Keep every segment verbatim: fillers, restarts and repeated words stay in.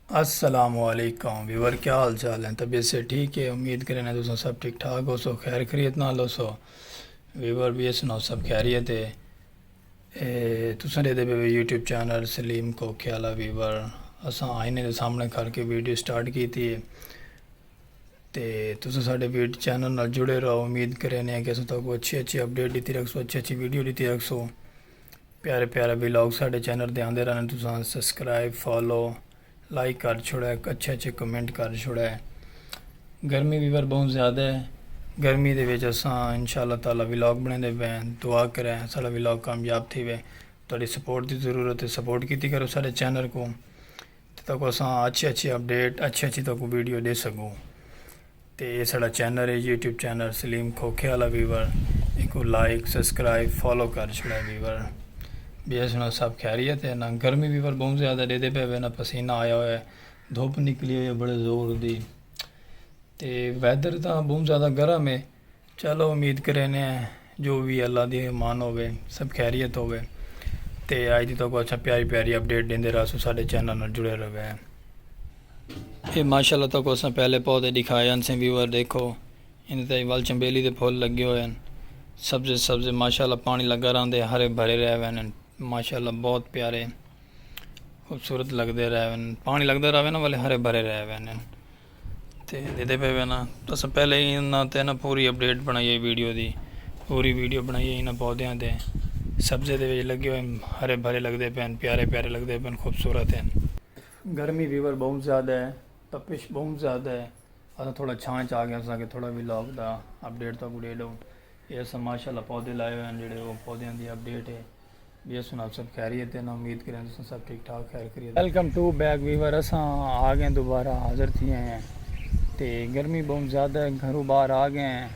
السلام علیکم ویور، کیا حال چال ہیں؟ طبیعت سے ٹھیک ہے؟ امید کریں تساں سب ٹھیک ٹھاک ہو سو، خیر خیریت نال ہو سو۔ ویور بھی سناؤ، سب خیریت ہے؟ اے تساں دے دے پے یوٹیوب چینل سلیم کوکھے والا۔ ویور، اساں آئینے دے سامنے کھڑ کے ویڈیو سٹارٹ کیتی ہے، تے تساں ساڈے ویڈیو چینل نال جڑے رہو۔ امید کریں کہ اساں تہاکوں اچھی اچھی اپڈیٹ ڈتی رکھسوں، اچھی اچھی ویڈیو ڈتی رکھسوں۔ پیارے پیارے ولاگ ساڈے چینل تے آندے رہنے، تساں سبسکرائب، فالو، لائک کر چھوڑے، اچھے اچھے کمنٹ کر چھوڑے۔ گرمی ویور بہت زیادہ ہے، گرمی دے وچ اساں انشاءاللہ تعالی ولاگ بنیندے پئے ہیں۔ دعا کریں ساڈا ولاگ کامیاب تھیوے۔ تہاڈی سپورٹ دی ضرورت ہے، سپورٹ کیتی کرو ساڈے چینل کوں، تے تہاکوں اساں اچھی اچھی اپڈیٹ، اچھی اچھی تہاکوں ویڈیو ڈے سکوں۔ تے اے ساڈا چینل ہے، یوٹیوب چینل سلیم کھوکھے والا۔ ویور، ایکوں لائک، سبسکرائب، فالو کر چھوڑے ویور۔ بیا سناؤ، سب خیریت ہے نا؟ گرمی ویور بہت زیادہ ڈیدے پے وے نا، پسینہ آیا ہویا ہے، دھوپ نکلی ہوئی ہے بڑے زور دی۔ تے ویدر تاں بہت زیادہ گرم ہے۔ چلو امید کرینے ہیں جو بھی اللہ دی امان ہوے، سب خیریت ہوے۔ تے اج دی تہاکوں اساں پیاری پیاری اپڈیٹ ڈیندے رہسوں، ساڈے چینل نال جڑے رہوے۔ اے ماشاءاللہ تہاکوں اساں پہلے پودے ڈکھائے ہن سیں ویور، دیکھو ایندے تے ول چنبیلی دے پھل لگے ہوئے ہن، سبزے سبزے ماشاءاللہ، پانی لگا رہندے، ہرے بھرے رہ ویندے ہن۔ ماشاءاللہ بہت پیارے خوبصورت لگدے رہ ویندے، پانی لگدا رہوے نا ولے ہرے بھرے رہ ویندے ہن۔ تے ڈیدے پے وے نا، تساں پہلے ہی انہاں تے نا پوری اپڈیٹ بنائی ہے ویڈیو دی، پوری ویڈیو بنائی ہے انہاں پودیاں تے۔ سبزے دے وچ لگے ہوئے ہرے بھرے لگدے پئے ہن، پیارے پیارے لگدے پئے ہن، خوبصورت ہن۔ گرمی ویور بہت زیادہ ہے، تپش بہت زیادہ ہے۔ اساں تھوڑا چھاں چ آ گئے، اساں کہ تھوڑا ولاگ دا اپڈیٹ تہاکوں ڈے ڈوں۔ اے اساں ماشاءاللہ پودے لائے ہوئے ہن، جڑے او پودیاں دی اپڈیٹ ہے۔ بیا سناؤ، سب خیریت ہے نا؟ امید کریں تساں سب ٹھیک ٹھاک، خیر خیریت۔ ویلکم ٹو بیک ویور، اساں آ گئے دوبارہ، حاضر تھی آئے ہیں۔ تے گرمی بہت زیادہ ہے، گھروں باہر آ گئے ہیں۔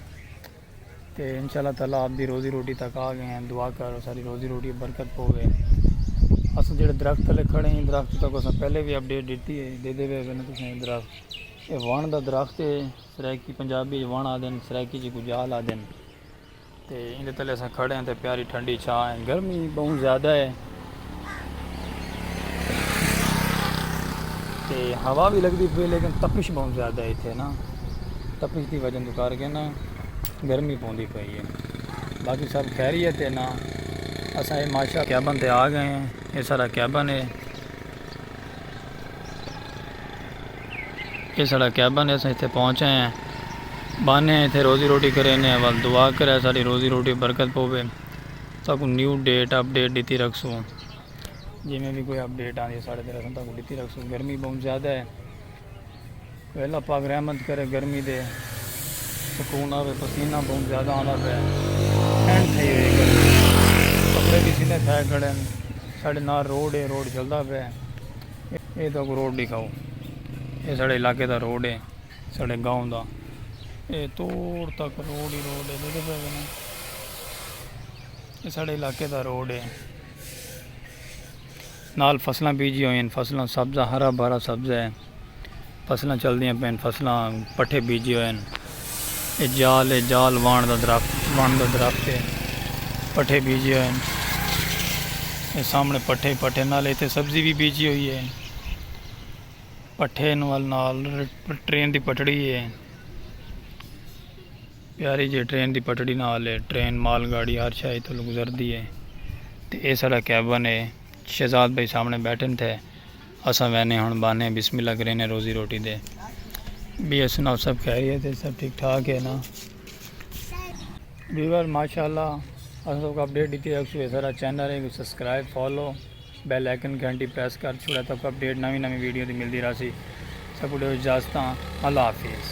تے انشاءاللہ تعالی آپ دی روزی روٹی تک آ گئے ہیں۔ دعا کرو ساری روزی روٹی برکت پوے۔ اساں جڑے درخت تلے کھڑے ہیں، درخت تک اساں پہلے بھی اپڈیٹ ڈتی ہے، ڈیدے پے وے نا تساں درخت۔ اے وݨ دا درخت ہے، سرائیکی پنجابی وچ وݨ آہدن، سرائیکی چ کجال آہدن۔ تے ایندے تلے اساں کھڑے ہیں تے پیاری ٹھنڈی چھاں ہے۔ گرمی بہوں زیادہ ہے تے ہوا بھی لگدی پئی، لیکن تپش بہوں زیادہ ہے اتھے نا۔ تپش دی وجہ تو کر کے نا گرمی پوندی پئی ہے۔ باقی سب خیریت ہے نا۔ اساں اے ماشاء کیبن تے آ گئے ہیں۔ اے سارا کیبن ہے۔ اے ساڈا کیبن ہے، اساں اتھے پہنچ آئے ہیں۔ بانے ہیں اتھے روزی روٹی کرینے ہیں، ول دعا کرے ساڈی روزی روٹی برکت پوے۔ تہاکوں نیو ڈیٹ اپڈیٹ ڈتی رکھسوں، جیویں بھی کوئی اپڈیٹ آندی ہے ساڈے طرف تہاکوں ڈتی رکھسوں۔ گرمی بہت زیادہ ہے، ویلا پاک رحمت کرے گرمی دے، سکون آوے۔ پسینہ بہت زیادہ آندا پیا، اینڈ تھئی ہوئی گرمی، کپڑے بھی سیدھے تھے کھڑے ہیں۔ ساڈے نال روڈ ہے، روڈ چلدا پیا۔ اے تہاکوں روڈ ڈکھاؤ، اے ساڈے علاقے دا روڈ ہے، ساڈے گاؤں دا۔ اے توڑ تک روڈ ہی روڈ ہے، ڈیکھدے پئے وے نا؟ اے ساڈے علاقے دا روڈ ہے۔ نال فصلاں بیجی ہوئی ہیں، فصلاں سبز، ہرا بھرا سبز ہے۔ فصلاں چلدیاں پئین، فصلاں، پٹھے بیجے ہوئے ہن۔ اے جال ہے، جال وݨ دا درخت، وݨ دا درخت ہے۔ پٹھے بیجے ہوئے ہن۔ اے سامݨے پٹھے، پٹھے نال اتھے سبزی بھی بیجی ہوئی ہے۔ پٹھے نال، نال ٹرین دی پٹڑی ہے۔ پیاری جی ٹرین دی پٹڑی نال ہے، ٹرین، مال گاڑی، ہر شے اتھوں گزردی ہے۔ تے اے ساڈا کیبن ہے، شہزاد بھائی سامݨے بیٹھن تھے، اساں وینے ہݨ بانے بسم اللہ کرینے روزی روٹی دے۔ بیا سناؤ، سب خیریت ہے؟ سب ٹھیک ٹھاک ہے نا؟ ویور ماشاءاللہ، اساں تہاکوں اپڈیٹ ڈتی رکھسوں، اے ساڈا چینل ہے، سبسکرائب، فالو، بیل آئیکن گھنٹی پریس کر چھوڑا تہاکوں اپڈیٹ نویں نویں ویڈیو دی ملدی رہسی۔ سب کو ڈیو اجازتاں، اللہ حافظ۔